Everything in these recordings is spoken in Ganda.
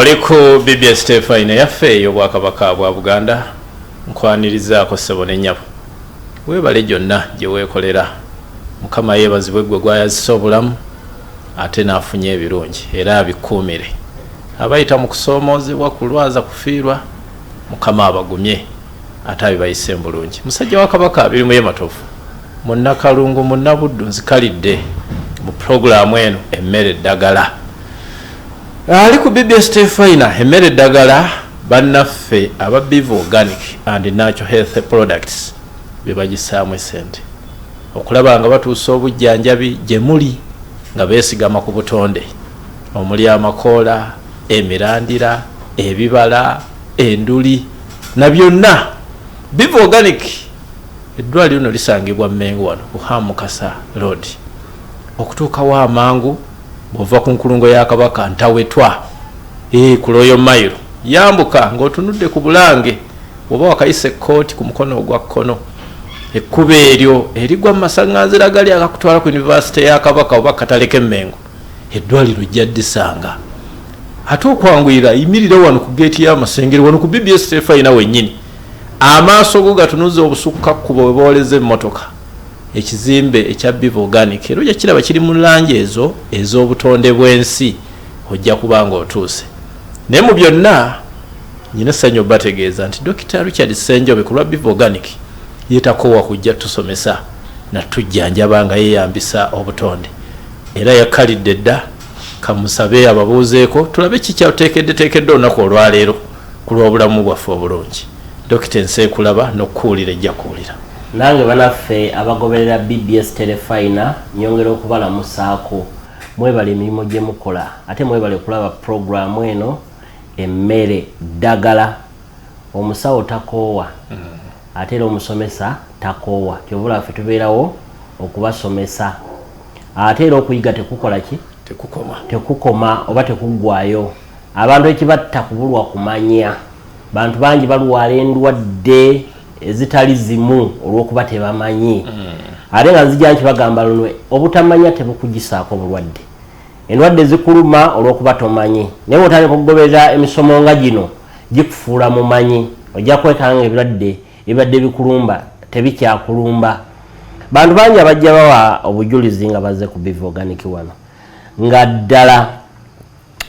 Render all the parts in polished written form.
Oli ku BBS Terefayina yaffe ey'Obwakabaka bwa Buganda. Nkwanirizaako ssebo ne nnyabo. Weebale gyonna gye weekolera. Mukama yeebazibwe ggwe gw'ayazise obulamu ate n'afunya ebirungi era abikuumire. Abayita mu kusoomoozebwa, kulwaza, kufiirwa, Mukama abagumye ate abibayiseemu bulungi. Musajja wa Kabaka Birimuye Matovu, Munnakalungu, Munnabuddu, nzikalidde mu pulogulaamu eno Emmere Eddagala. Ali ku BBS Terefayina Emmere Eddagala, bannaffe aba Biva Organic and Natural Health Products be bagissaamu essente okulaba nga batuusa obujjanjabi gye muli nga beesigama ku butonde omuli amakoola, emirandira, ebibala, enduli na byonna. Biva Organic eddwaliro lino lisangibwa Mmengo wano ku Ham Mukasa Road. Okutuukawo amangu bw'ova ku nkulungo ya Kabaka Ntawetwa ku Royal Mile, yambuka ng'otunudde ku Bulange bw'oba wakayisa ekkooti ku mukono ogwa kkono. Ekkubo eryo erigwa mu masaŋŋanzira gali agakutwala ku yunivasite ya Kabaka oba katale k'e Mmengo, eddwaliro ojja ddisanga. Ate okwanguyira, yimirira wano ku geeti y'Amasengere wano ku BBS Terefayina wennyini. Amaaso go gatunuze obusukka kkubo we booleza emmotoka, ekizimbe ekya Biva Organic era ojja kukiraba kiri mu langi ezo ez'obutonde bw'ensi, ojja kuba ng'otuuse. Naye mu byonna nnina essanyu obategeeza nti Dokita Richard Ssenjobe ku lwa Biva Organic ye takoowa kujja tusomesa na tujjanjaba nga yeeyambisa obutonde era yakkalidde dda. Kamusabe ababuuzeeko tulabe ki kyateekeddeteekedde olunaku olwaleero ku lw'obulamu bwaffe obulungi. Dokita, ensi ekulaba n'okukuwulira ejja kuwulira. Nange banaffe abagoberera BBS Terefayina nyongera okubalamusaako. Mwebale emirimu gye mukola ate mwebale kulaba pulogulaamu eno Emmere Ddagala. Omusawo takoowa ate era omusomesa takoowa, kyova olaba ffe tubeerawo okubasomesa. Ate era okuyiga tekukola ki? Tekukoma. Tekukoma oba tekuggwayo. Abantu ekibatta kubulwa kumanya. Bantu bangi balwala endwadde ezitali zimu olw'okuba tebamanyi. Ate nga nzija nkibagamba lunwe, obutamanya tebukugisaako bulwadde. Endwadde zikuluma olw'okuba tomanyi. Naye bw'otandika okugoberera emisomo nga gino, gikufuula mumanyi. Ojja kwekanga nga ebirwadde ebibadde bikulumba tebikyakulumba. Bantu bangi abajja bawa obujulizi nga bazze ku Biva Organic wano nga ddala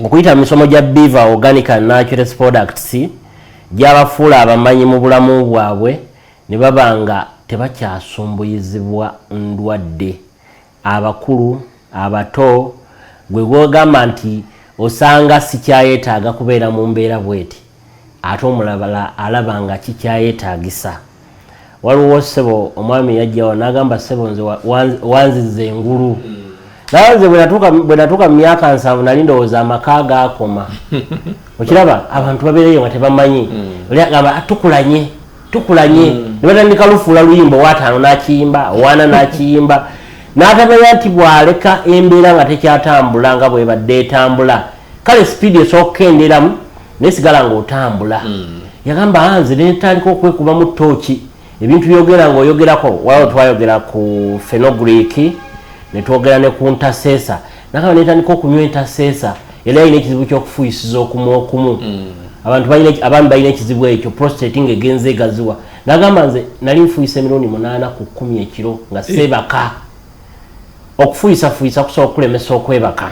okuyita mu misomo gya Biva Organic and Natural Products gyabafuula abamanyi mu bulamu bwabwe ne baba nga tebakyasumbuyizibwa ndwadde. Abakulu, abato, gwe gw'ogamba nti osanga sikyayetaaga kubeera mu mbeera bweti, ate omulala alaba nga kikyayetaagisa. Waliwo ssebo omwami yajja wano n'agamba, ssebo nze wanziza engulu. Naye nze bwe natuuka mu myaka 70 nali ndowooza amaka gaakoma. Okiraba abantu babeereyo nga tebamanyi. Oli agamba tukulanye tukulanye, ne batandika lufuula luyimba, owaataano n'akiyimba, owaana n'akiyimba, n'atamanya nti bw'aleka embeera nga tekyatambula nga bwebadde etambula, kale sipiidi esobola okukenderamu naye sigala ng'otambula. Yagamba nze ne ntandika okwekubamu ttooki. Ebintu byogera ng'oyogerako waliwo, twayogera ku fenugreek ne twogera ne ku ntaseesa, nagamba netandika okunywa entaseesa. Yali alina ekizibu ky'okufuuyisiza okumu okumu. Abantu abaami balina ekizibu ekyo, prostate ng'egenze egaziwa. Nagamba nze nali nfuuyisa emirundi 8 ku 10 ekiro nga seebaka. Okufuuyisafuuyisa kusobola okukulemesa okwebaka.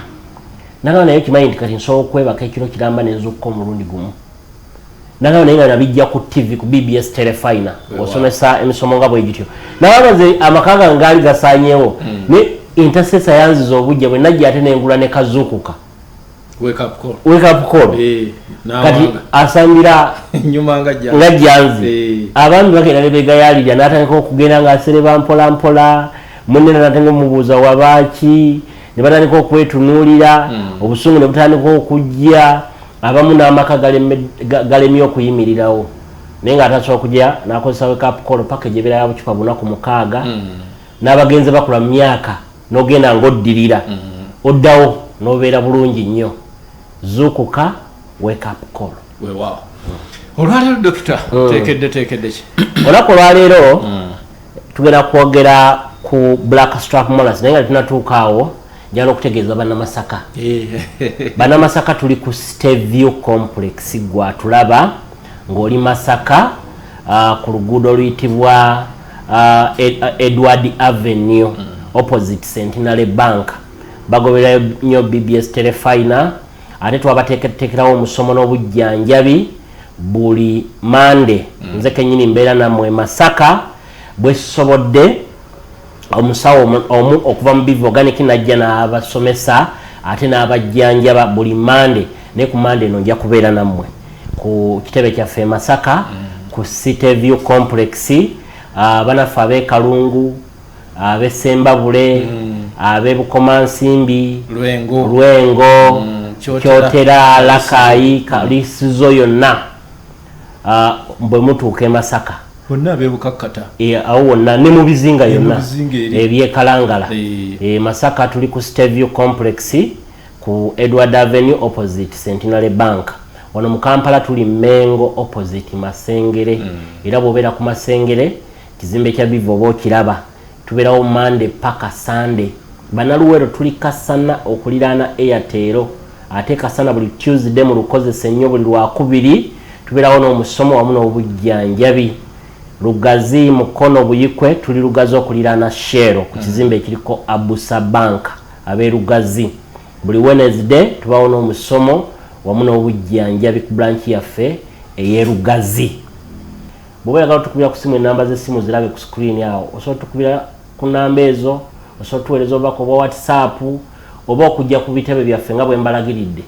Nagamba naye okimanyi nti kati nsobola okwebaka ekiro kiramba nenzukka omulundi gumu. Nagamba naye nga nabijja ku TV, ku BBS Terefayina, ng'osomesa emisomo nga bwe gityo. Nagamba nze amaka gange gaali gasaanyeewo, ne entasesa yanziza obujja. Bwe najja ate nengula ne kazuukuka, Wake up call. Wake up call. Kati asambira nyuma nga jjanzi. Nga jjanzi. Abaami bagenda ne begayaalirya, n'atandika okugenda ng'asereba mpola mpola. Munne natandika omubuuza wabaaki, ne batandika okwetunuulira, obusungu ne butandika okujja. Abamu n'amaka galemye okuyimirirawo, naye nga atasobola kujja n'akozesa wake up call package ebeera ya bucupa buna ku mukaaga. N'abagenze bakula mu myaka, n'ogenda ng'oddirira, oddawo n'obeera bulungi nnyo. Zuukuka, wake up call. Weewaawo. Olwaleero dokita, teekedde teekedde ki? Olunaku olwaleero tugenda kwogera ku black strap molas, naye nga tetunatuuka awo, Njagala okutegeeza Bannamasaka. Bannamasaka, tuli ku Steview Complex. Gwatulaba ng'oli Masaka, ku luguudo oluyitibwa Edward Avenue, opposite Centenary Bank. Bagoberayo nnyo BBS Terefayina. Ate twabateekerateekerawo omusomo n'obujjanjabi buli Mande. Nze kennyini mbeera nammwe Masaka bwesobodde. Omusawo omu okuva mu Biva Organic najja n'abasomesa ate n'abajjanjaba buli Mande. Naye ku Mande eno nja kubeera nammwe ku kitebe kyaffe e Masaka, ku City View Complex. Banaffe ab'e Kalungu, ab'e Sembabule, ab'e Bukomansimbi, Lwengo, Lwengo, Kyotera, Kyotera, Lakayi, Kalisizo yonna, bwe mutuuka e Masaka, bonna abebukakkata. Awo wonna ne mu bizinga Ne mu yonna bizinga eri. Ebyekalangala. Masaka tuli ku Steview Complex ku Edward Avenue, opposite Centenary Bank. Wano mu Kampala tuli Mengo, opposite Masengere. Era bw'obeera ku Masengere, kizimbe kya Biva oba okiraba. Tubeerawo Mande paka Sunday. Banaluweero tuli Kasana okuliraana Airtel. Ate Kasana buli Tuesday mu lukozesa ennyo, buli Lwakubiri tubeerawo n'omusomo wamu n'obujjanjabi. Lugazi, Mukono, Buyikwe, tuli Lugazi okuliraana Shell, ku kizimbe ekiriko Abusa Bank. Ab'e Lugazi buli Wednesday tubawo n'omusomo wamu n'obujjanjabi ku branch yaffe ey'e Lugazi. Bw'oba oyagala otukubira ku simu, enamba z'essimu zirabe ku screen awo. Osobola otukubira ku namba ezo, osobola otuweereza obubaka obwa WhatsApp, oba okujja ku bitebe byaffe nga bwe mbalagiridde,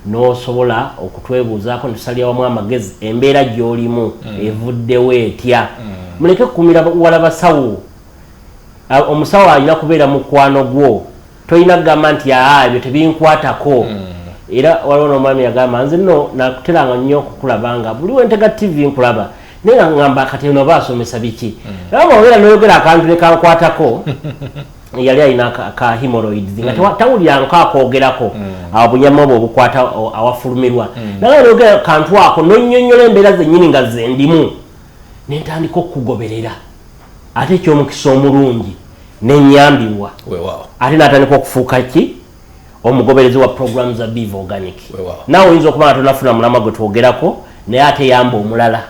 n'osobola okutwebuuzaako netusalira wamu amagezi embeera gy'olimu evuddewo etya. Muleke kukumira wala basawo. Omusawo alina kubeera mukwano gwo. Tolina kugamba nti aa, ebyo tebinkwatako. Era waliwo n'omwami yagamba, nze nno nakuteranga nnyo okukulaba nga buli wentega TV nkulaba, naye nga ngamba kati eno oba asomesa biki? Naye bw'obeera noyogera akantu ne kankwatako. Yali alina ka hemorrhoids nga tawulira akoogerako, awo bunyama obwo obukwata awafulumirwa. Naye noyogera kantu ako nonnyonnyola embeera zennyini nga ze ndimu, nentandika okukugoberera. Ate ekyomukisa omulungi nenyambibwa. Ate natandika okufuuka ki? Omugoberezi wa program za Biva Organic. Naawe oyinza okuba nga tonafuna mulamwa gwe twogerako, naye ate yamba omulala.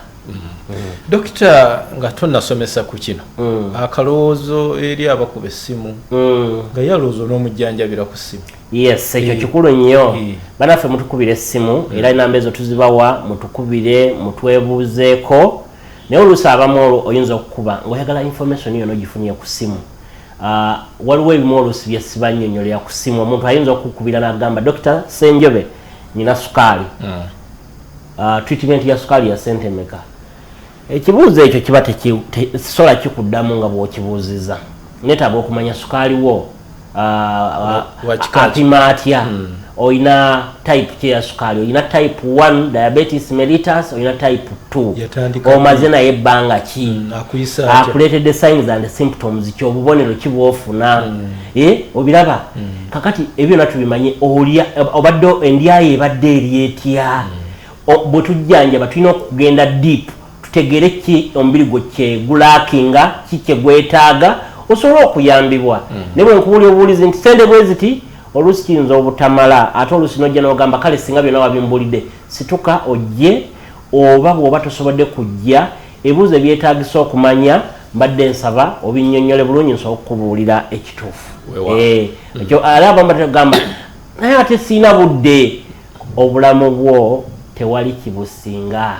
Dokita, nga tonasomesa ku kino, akalowoozo eri abakuba essimu nga ye alowooza n'omujjanjabira ku ssimu. Yes, ekyo kikulu nnyo. Banaffe, mutukubire essimu, era enamba ezo tuzibawa, mutukubire mutwebuuzeeko. Naye oluusi abamu olwo oyinza okukuba ng'oyagala information yonna ogifunye ku ssimu. Waliwo ebimu oluusi byesiba nnyonnyolera ku ssimu. Omuntu ayinza okukubira n'agamba, "Dokita Senjobe, nyina sukaali. Treatment ya sukaali ya sente meka?" Ekibuuzo ekyo kiba sisobola kikuddamu nga bw'okibuuziza. Neetaaga okumanya sukaali wo Wa kika ki? apima atya, oyina type ki eya sukaali, oyina type 1 diabetes mellitus, oyina type 2, Yatandika omaze naye ebbanga ki, akuyisa atya? Akuleetedde signs and symptoms ki, obubonero ki bwofuna? Obiraba kakati ebyo byonna tubimanye. Olya obadde endyayo ebadde eri etya? Bwe tujjanjaba tulina okugenda deep, tutegere ki omubiri gwo kyegulackinga, ki kyegwetaaga osobole okuyambibwa. Naye bwe nkubuulira obuwulizi nti sente bwe ziti, oluusi kiyinza obutamala. Ate oluusi nojja n'ogamba, kale singa byonna wabimbuulidde. Situka ojje, oba bw'oba tosobodde kujja, ebibuuzo ebyetaagisa okumanya mbadde nsaba obinnyonnyole bulungi nsobola okukubuulira ekituufu. Weewaawo. Ekyo ate abamu batagamba, naye ate siina budde. Obulamu bwo tewali kibusinga.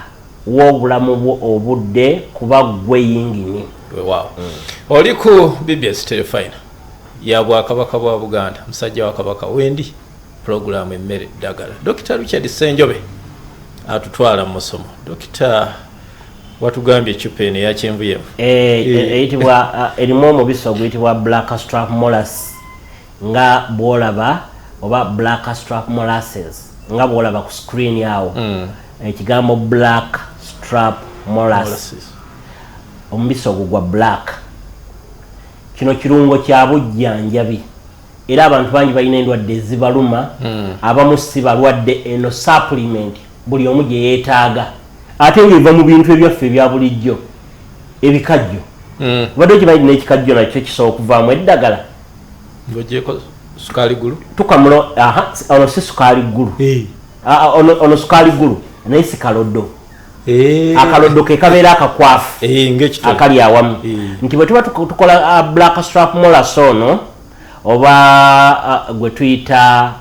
Wa obulamu bwo obudde, kuba ggwe yingini. Weewaawo. Oli ku BBS Terefayina ya Bwakabaka bwa Buganda, musajja wa Kabaka wendi, pulogulaamu Emmere Ddagala. Dr Richard Senjobe atutwala mu musomo. Dokita, watugambye eccupa eno eya kyenvuyenvu. Eyitibwa erimu omubisi oguyitibwa black strap molasses nga bwolaba, oba black strap molasses nga bwolaba ku screen awo. Ekigambo black strap molasses, Molasses. Omubisi ogwo gwa black. Kino kirungo kya bujjanjabi, era abantu bangi balina endwadde ezibaluma. Abamu si balwadde. Eno supplement buli omu gye yeetaaga, ate ng'eva mu bintu ebyaffe ebya bulijjo, ebikajjo. Obadde okimanyi n'ekikajjo nakyo kisobola okuvaamu eddagala? Ng'ogyeko Sukaali gulu. Tukamula, aha, ono si sukaali gulu. Ono sukaali gulu naye si kaloddo. Akaloddo ke kabeera akakwafu akali awamu. Nti bwe tuba tukola black strap molasses ono oba gwe tuyita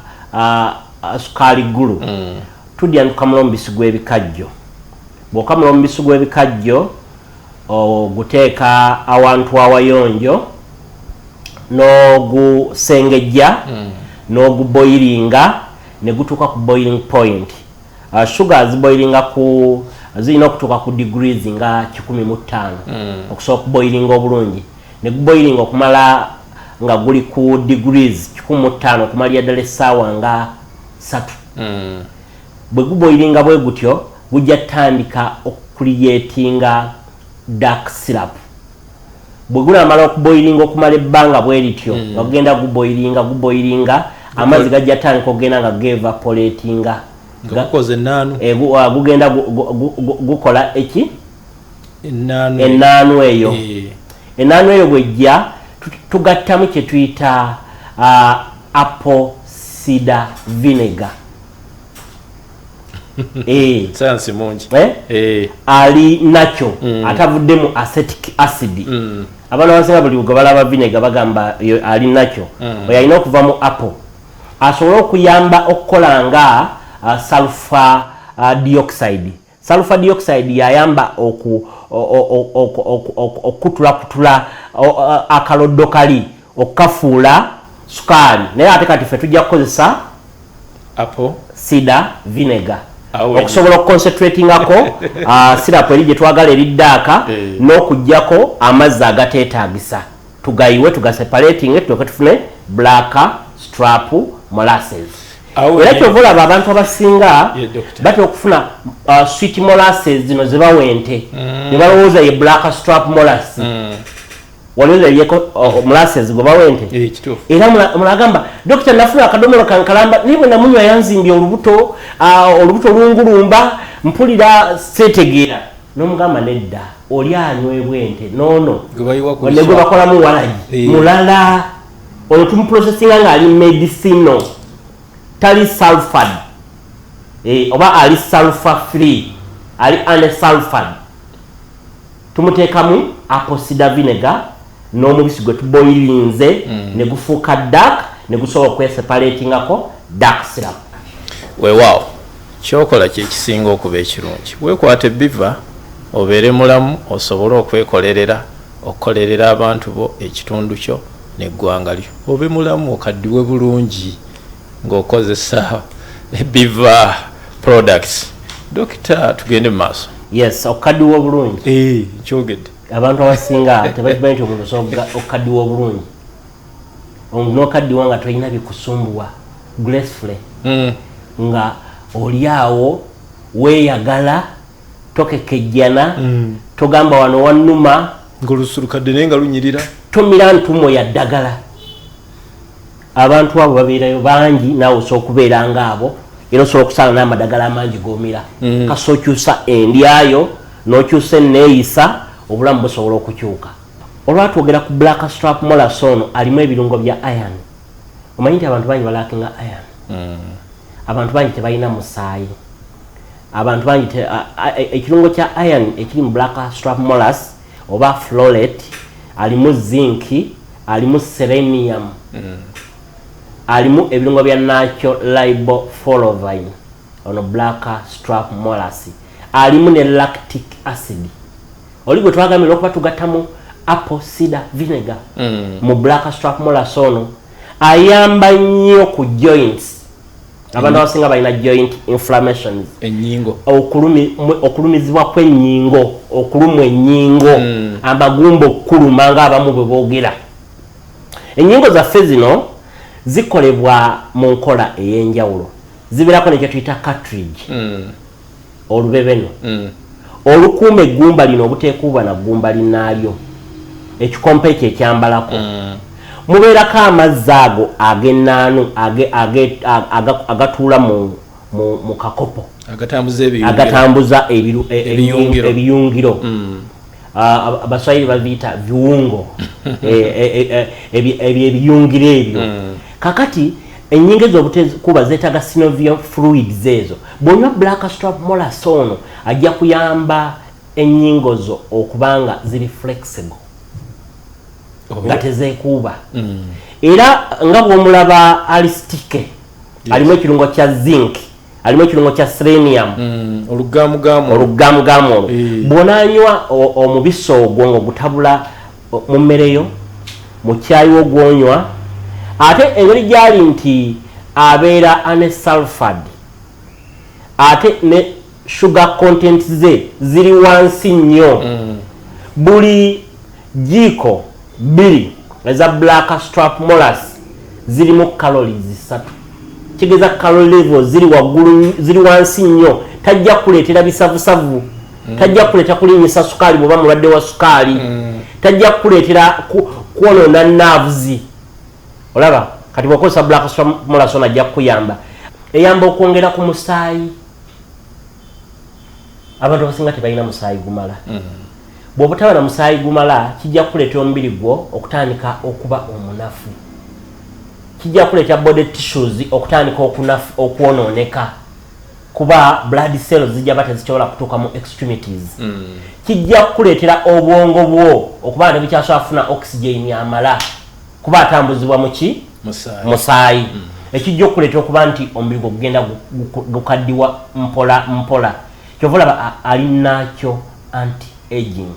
sukaali gulu, tudya tukamula omubisi gw'ebikajjo. Bw'okamula omubisi gw'ebikajjo oguteeka awantu awayonjo n'ogusengejja, n'oguboilinga ne gutuuka ku boiling point. Sugar ziboilinga ku zirina okutuuka ku degrees nga 105 okusobola okuboilinga obulungi. Ne guboilinga okumala nga guli ku degrees 105 okumalira ddala essaawa nga 3. Bwe guboilinga bwe gutyo gujja tandika okucreatinga dark syrup. Bwe gunaamala okuboilinga okumala ebbanga bwe lityo, nga gugenda guboilinga, amazzi gajja tandika okugenda nga gevaporatinga. Nga gukoze ennaanu. Gugenda gukola eki? Ennaanu eyo. Ennaanu eyo bw'ejja tugattamu kye tuyita apple cider vinegar. Sayansi mungi. Ali nakyo atavuddemu acetic acid. Abantu abasinga buli gwe balaba vinegar bagamba ali nakyo. Oyo alina okuva mu apple asobole okuyamba okukola nga sulfur dioxide. Sulfur dioxide yayamba okutulakutula akaloddo kali okukafuula sukaali. Naye ate kati ffe tujja kukozesa apple cider vinegar okusobola okuconcentratingako syrup eri gye twagala eri ddaaka, n'okuggyako amazzi agateetaagisa, tugayiwe tugaseparatinge tulyoke tufune black strap molasses. Era kyova olaba abantu abasinga batera okufuna sweet molasses zino zebawa ente, ne balowooza ye black strap molasses. Walowooza yeko molasses gwe bawa ente. Era mulagamba dokita nafuna akadomolo kankalamba naye bwe namunywa yanzimbye olubuto, olubuto lungulumba, mpulira seetegeera. N'omugamba nedda, oli anywebwa ente noono ne gwe bakolamu walagi mulala. Ono tumuprocessinga ng'ali medicinal, tali sulfured, oba ali sulfur free, ali unsulfured. Tumuteekamu apple cider vinegar n'omubisi gwe tuboilinze ne gufuuka dark, ne gusobola okweseparatingako dark syrup. Weewaawo, kyokola kyekisinga okuba ekirungi. Weekwate biva obeere mulamu osobole okwekolerera, okukolerera abantu bo, ekitundu kyo n'eggwanga lyo. Obe mulamu okaddiwe bulungi ng'okozesa biva products. Dokita, tugende mu maaso. Yes, okukaddiwa obulungi. Nkyogedde. Abantu abasinga tebakimanyi nti omuntu osobola okukaddiwa obulungi. N'okaddiwa nga tolina bikusumbuwa gracefully. Nga oli awo weeyagala, tokekejjana, togamba wano wannuma. Ng'olusulukadde naye nga lunyirira. Tomira ntumo ya ddagala. Abantu abo babeerayo bangi, naawe osobola okubeera ng'abo, era osobola okusanga n'amadagala amangi g'omira. Kasita okyusa endyayo n'okyusa enneeyisa, obulamu busobola okukyuka. Olwatwogera ku black strap molasses ono alimu ebirungo bya iron. Omanyi nti abantu bangi balackinga iron. Abantu bangi tebalina musaayi. Abantu bangi ekirungo kya iron ekiri mu black strap molasses oba folate, alimu zinc, alimu selenium, alimu ebirungo bya natural riboflavin. Ono black strap molasses alimu ne lactic acid. Oli gwe twagambye olwokuba tugattamu apple cider vinegar mu black strap molasses ono ayamba nnyo ku joints. Abantu abasinga balina joint inflammations, ennyingo, okulumizibwa kw'ennyingo, okulumwa ennyingo, amagumba okukuluma ng'abamu bwe boogera. Ennyingo zaffe zino zikolebwa mu nkola ey'enjawulo, zibeerako nekye tuyita cartilage, olubebeno olukuuma eggumba lino obuteekuuba na ggumba linnaalyo, ekikompa ekyo ekyambalako. Mubeerako amazzi ago ag'ennaanu agatuula mu kakopo agatambuza ebiyungiro. Abaswahili babiyita viungo, ebyo ebiyungiro ebyo. Kakati ennyingo ezo obuteekuuba zeetaaga synovial fluids ezo. Bw'onywa black strap molasses ono ajja kuyamba ennyingo zo okubanga ziri flexible, nga tezeekuuba. Era nga bw'omulaba alistike, alimu ekirungo kya zinc, alimu ekirungo kya selenium. Olugamugamu. Olugamugamu olwo. Bw'onaanywa omubisi ogwo ng'ogutabula mu mmere yo, mu kyayi wo gw'onywa, ate engeri gyali nti abeera unsulfured, ate ne sugar content ze ziri wansi nnyo. Buli jiiko 2 eza black strap molasses zirimu calories 3, kigeza calorie level ziri waggulu, ziri wansi nnyo. Tajja kuleetera bisavusavu, tajja kuleeta kulinnyisa sukaali bw'oba mulwadde wa sukaali, tajja kuleetera kwonoona nerves. Olaba kati bw'okozesa black strap molasses ono ajja kukuyamba, eyamba okwongera ku musaayi. Abantu abasinga tebalina musaayi gumala. Bw'oba taba na musaayi gumala, kijja kuleetera omubiri gwo okutandika okuba omunafu, kijja kuleetera body tissues okutandika okwonooneka, kuba blood cells zijja ba tezisobola kutuuka mu extremities. Kijja kukuleetera obwongo bwo okuba nga tebukyasobola kufuna oxygen amala, kuba atambuzibwa mu ki? Musaayi. Musaayi. Ekijja okukuleetera okuba nti omubiri gwo gugenda gukaddiwa mpola mpola. Kyova olaba ali nakyo anti aging,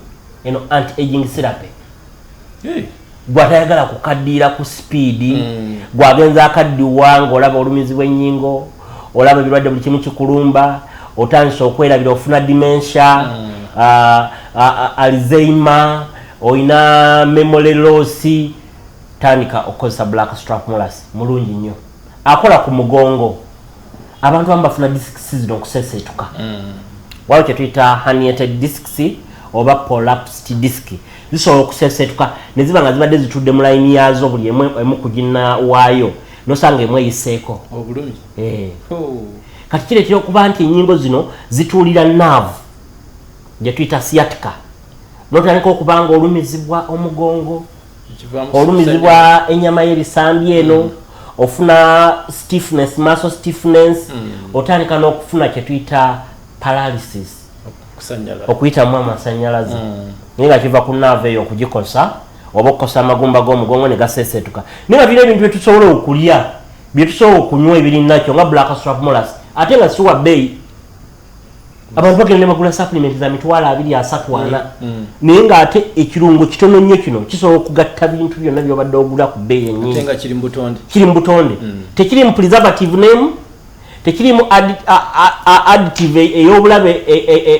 eno anti aging therapy. Gwatayagala kukaddiira ku speed, gwagenza akaddiwa ng'olaba olumizibwa ennyingo, olaba ebirwadde buli kimu kikulumba, otandise okwerabira, ofuna dementia, Alzheimer, olina memory loss, tandika okukozesa black strap molasses. Mulungi nnyo, akola ku mugongo. Abantu abamu bafuna discs zino okuseseetuka. Waliwo kye tuyita herniated discs oba prolapsed disc, zisobola okuseseetuka ne ziba nga zibadde zitudde mu layini yaazo, buli emu emu ku ginna waayo, nosanga emu eyiseeko. Obulumi. Kati kireetera okuba nti ennyingo zino zituulira nerve gye tuyita sciatica, notandika okuba nga olumizibwa omugongo, Kivaamu. Olumizibwa ennyama y'ebisambi eno, ofuna stiffness, muscle stiffness, otandika n'okufuna kye tuyita paralysis. Kusanyala. Okuyitamu amasanyalaze, naye nga kiva ku nerve eyo okugikosa oba okukosa amagumba g'omugongo ne gasesetuka. Naye nga birina ebintu byetusobola okulya, byetusobola okunywa ebirinakyo nga black strap molasses, ate nga siwa bbeeyi. Abantu bagenda ne bagula supplement za 20,000, 30,000, 40,000, naye ng'ate ekirungo kitono nnyo kino kisobola okugatta bintu byonna byobadde ogula ku bbeeyi ate ennyingi. Nga kiri mu butonde. Kiri mu butonde, tekirimu preservative nemu, tekirimu additive ey'obulabe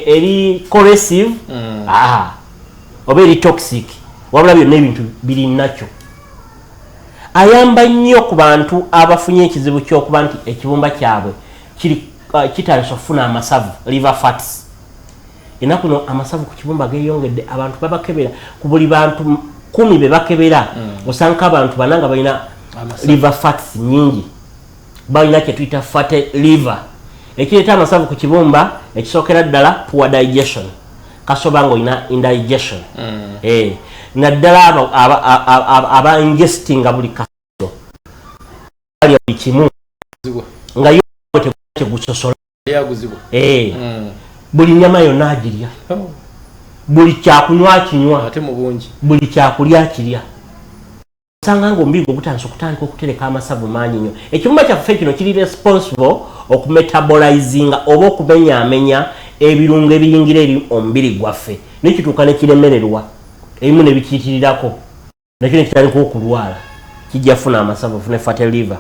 eri corrosive oba eri toxic, wabula byonna ebintu biri nakyo. Ayamba nnyo ku bantu abafunye ekizibu ky'okuba nti ekibumba kyabwe kiri kitandise okufuna amasavu, liver fats. Ennaku no amasavu ku kibumba geeyongedde. Abantu babakebera, ku buli bantu 10 be bakebera, osanga abantu 4 nga balina Amasavu. liver fats nyingi, balina kyetuyita fatty liver. Ekireeta amasavu ku kibumba, ekisookera ddala poor digestion, kasoba nga olina indigestion. Naddala aba ingestinga buli kaso, balya buli kimu Zibwa. nga yo tegusosola. Yaguzibwa. Buli nyama yonna agirya, buli kyakunywa akinywa, ate mu bungi. Buli kyakulya akirya. Osanga nga omubiri gwe gutandise okutandika okutereka amasavu mangi nnyo. Ekibumba kyaffe kino kiri responsible okumetabolizinga oba okumenyaamenya ebirungo ebiyingira eri omubiri gwaffe, naye kituuka ne kiremererwa, ebimu ne bikiyitirirako, nakyo ne kitandika okulwala, kijja funa amasavu, ofune fatty liver.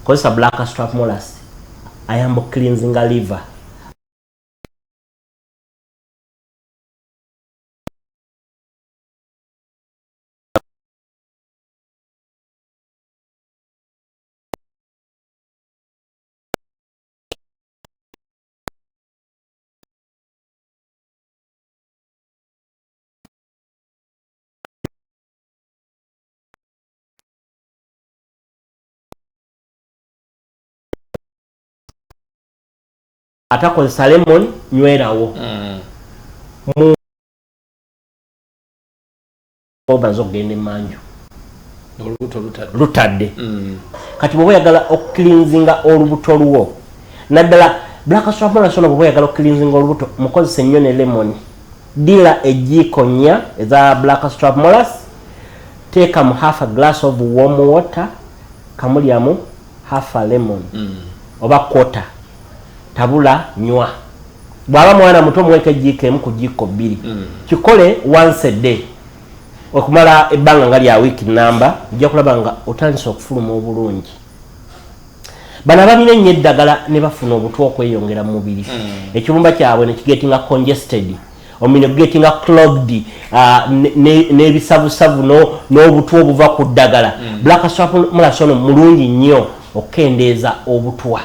Kozesa black strap molasses, ayamba okucleansinga liver. Atakozesa lemon, nywerawo mu omaze okugenda emanju. Olubuto lutadde. Lutadde. Kati bw'oba oyagala okucleansinga olubuto lwo, naddala black strap molasses ono, bw'oba oyagala okucleansinga olubuto, mukozese nnyo ne lemon. Dira ejiiko 4 eza black strap molasses, teeka mu half a glass of warm water, kamulyamu half a lemon oba quarter, tabula, nywa. Bw'aba mwana muto, muweeko ejiiko 1 ku jiiko 2. Kikole once a day okumala ebbanga nga lya wiiki namba, ojja kulaba nga otandise okufuluma obulungi. Bano abalina ennyo eddagala ne bafuna obutwa okweyongera mu mubiri, ekibumba kyabwe ne kigettinga congested, omubiri ne gugettinga clogged n'ebisavusavu n'obutwa obuva ku ddagala, black strap molasses ono mulungi nnyo okukendeeza obutwa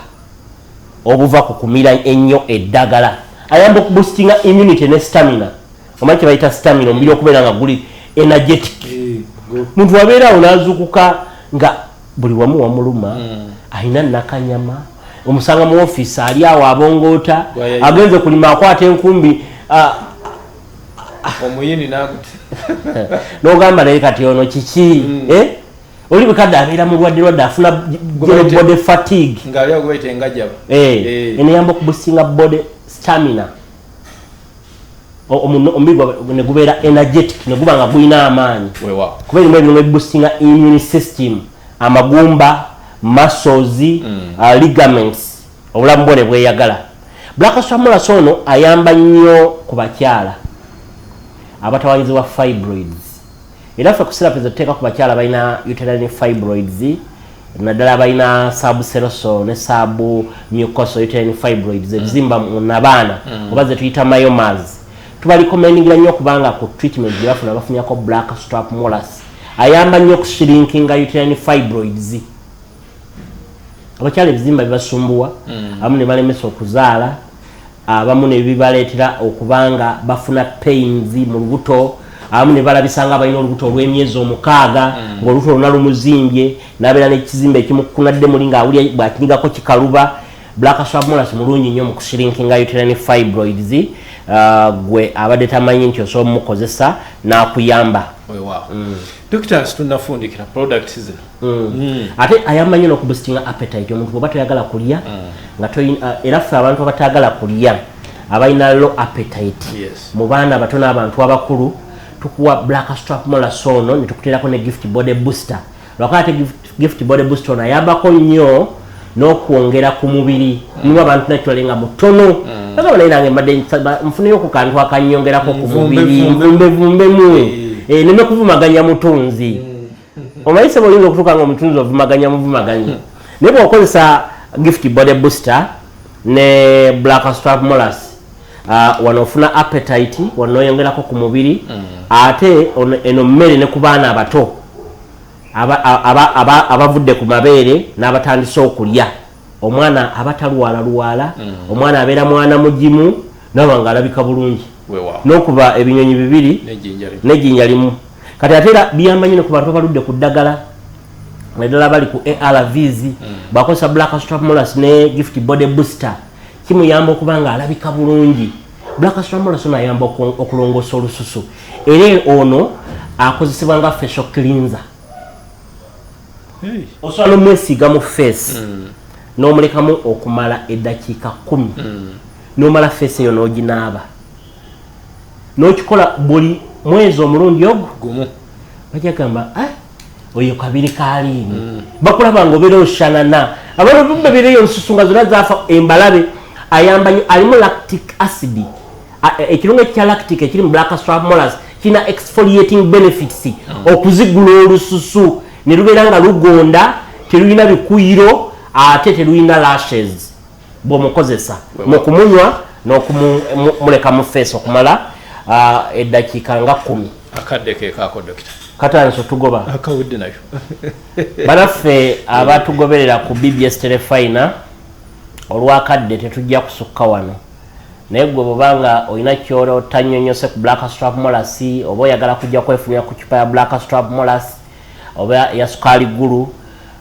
obuva ku kumira ennyo eddagala. Ayamba okuboostinga immunity ne stamina. Omanyi kye bayita stamina? Omubiri okubeera nga guli energetic. Muntu wabeera awo n'azuukuka nga buli wamu wamuluma, alina nakanyama, omusanga mu ofiisi ali awo abongoota, agenze kulima akwata enkumbi, omuyini naguti. N'ogamba, naye kati ono kiki? Eh? Oli bukadde abeera mulwadde lwadde, afuna general body fatigue. Ngaali awo gwebayita engajaba. Eneyamba okuboostinga body stamina. Omubiri gwabwe ne gubeera energetic, ne guba nga gulina amaanyi, kuba erimu ebirungo ebiboostinga immune system, amagumba, muscles, ligaments, obulamu bwo ne bweyagala. Black strap molasses ono ayamba nnyo ku bakyala abatawanyizibwa fibroids. Era ffe ku syrup ezo tuteeka ku bakyala balina uterine fibroids, naddala balina subserosal ne submucosal uterine fibroids, ebizimba mu nabaana oba ze tuyita myomas. Tubarecommendingira nnyo okubanga ku treatment gye bafuna bafunyako black strap molasses. Ayamba nnyo okushrinkinga uterine fibroids. Abakyala ebizimba bibasumbuwa, abamu ne balemesa okuzaala, abamu ne bibaleetera okubanga bafuna pains mu lubuto, abamu ne balabisa nga balina olubuto olw'emyezi 6, ng'olubuto lwonna lumuzimbye, n'abeera n'ekizimbe ekimukunadde muli ng'awulira bw'akinyigako kikaluba. Black strap molasses mulungi nnyo mu kushrinkinga uterine fibroids. Gwe abadde tamanyi nti osobola omukozesa n'akuyamba. Weewaawo. Dokita, tunafundikira products zino. Ate ayamba nnyo n'okuboostinga appetite. Omuntu bw'oba toyagala kulya nga era ffe abantu abatayagala kulya, abalina low appetite, mu baana abato n'abantu abakulu, tukuwa black strap molasses ono ne tukuteerako ne gift body booster. Lwakuba ate gift body booster ono ayambako nnyo n'okwongera ku mubiri. Mulimu abantu naturally nga mutono, agamba, naye nange mbadde nfuneyo ku kantu akanyongerako ku Nvumbe, mubiri, vumbe. Nvumbevumbemu. Neme kuvumaganya mutunzi. Omanyi sebo, oyinza okutuuka nga omutunzi ovumaganya muvumaganya, naye bw'okozesa gift body booster ne black strap molasses, wano ofuna appetite, wano noyongerako ku mubiri. Ate eno mmere ne ku baana abato abavudde ku mabeere n'abatandise okulya, omwana aba talwalalwala, omwana abeera mwana mugimu naba nga alabika bulungi. N'okuba ebinyonyi bibiri n'ejjinja limu. N'ejjinja limu. Kati ate era biyamba nnyo ne ku bantu abaludde ku ddagala, naddala bali ku ARVs. Bwakozesa black strap molasses ne gift body booster, kimuyamba okuba nga alabika bulungi. Black strap molasses ono ayamba okulongoosa olususu, era ono akozesebwa nga facial cleanser. Osobola nomwesiiga mu face n'omulekamu okumala eddakiika 10, n'omala face eyo n'oginaaba, n'okikola buli mwezi omulundi ogwo gumu. Bajja gamba, "Ah, oyo kabiri kaliini." Bakulaba nga obeera oshanana. Abantu babeereyo olususu nga zonna zafa embalabe. Ayamba nnyo, alimu lactic acid. Ekirungo ekya lactic ekiri mu black strap molasses kirina exfoliating benefits, okuzigula olususu ne lubeera nga lugonda, terulina bikuyiro ate terulina rashes bw'omukozesa mu kumunywa n'okumuleka mu face okumala eddakiika nga 10. Akadde kekaako, dokita. Katandise otugoba. Akawudde nayo. Banaffe abatugoberera ku BBS Terefayina, olwakadde tetujja kusukka wano, naye gwe bwobanga olina kyotanyonyose ku black strap molasses, oba oyagala kujja kwefunira ku cupa ya black strap molasses oba ya sukaali gulu,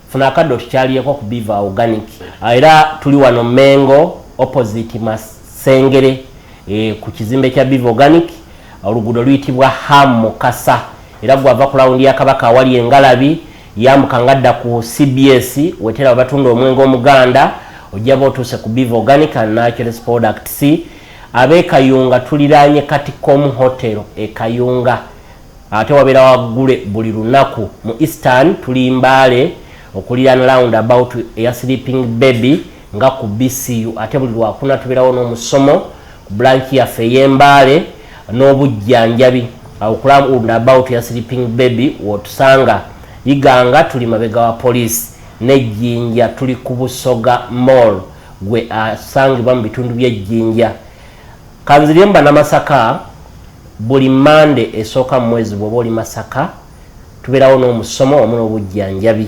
funa akadde otukyaliyeko ku Biva Organic. Era tuli wano Mengo, opposite Masengere, ku kizimbe kya Biva Organic, oluguudo luyitibwa Ham Mukasa. Era gwava ku lawundi ya Kabaka awali engalabi. Yambuka ngadda ku CBS, wetera webatunda omwenge omuganda, ojja ba otuuse ku Biva Organic and Natural Products. Ab'e Kayunga tuliraanye Katicom Hotel e Kayunga, ate wabeera waggule buli lunaku. Mu Eastern tuli Mbaale, okuliraana round about eya Sleeping Baby nga ku BCU. Ate buli lwakuna tubeerawo n'omusomo ku branch yaffe ey'Embaale n'obujjanjabi awo ku round about ya Sleeping Baby wotusanga. Iganga tuli mabega wa poliisi, n'Ejjinja tuli ku Busoga Mall, gwe asangibwa mu bitundu by'Ejjinja. Kanzirye Banamasaka, buli Mande esooka mu mwezi, bw'oba oli Masaka tubeerawo n'omusomo wamu n'obujjanjabi.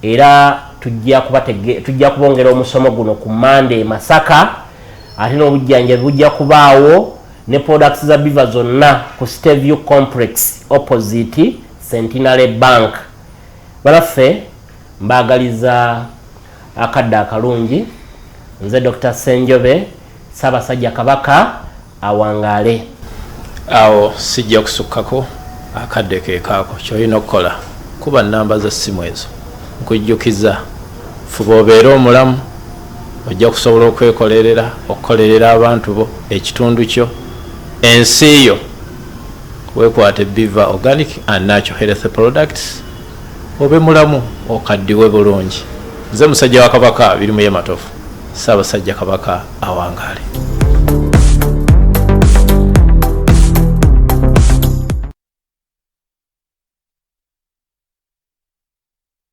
Era tujja kubongera omusomo guno ku Mande e Masaka, ate n'obujjanjabi bujja kubaawo ne products za Biva zonna ku Steview Complex opposite Centenary Bank. Balaffe, mbaagaliza akadde akalungi. Nze Dr Senjobe. Ssaabasajja Kabaka awangaale. Awo sijja kusukkako, akadde kekaako. Kyolina okukola, kuba namba za ssimu ezo. Nkujjukiza, fuba obeere omulamu, ojja kusobola okwekolerera, okukolerera abantu bo, ekitundu kyo, ensi yo. Weekwate Biva Organic and Natural Health Products, obe mulamu, okaddiwe bulungi. Nze musajja wa Kabaka Birimu Yematofu. Ssaabasajja Kabaka awangaale.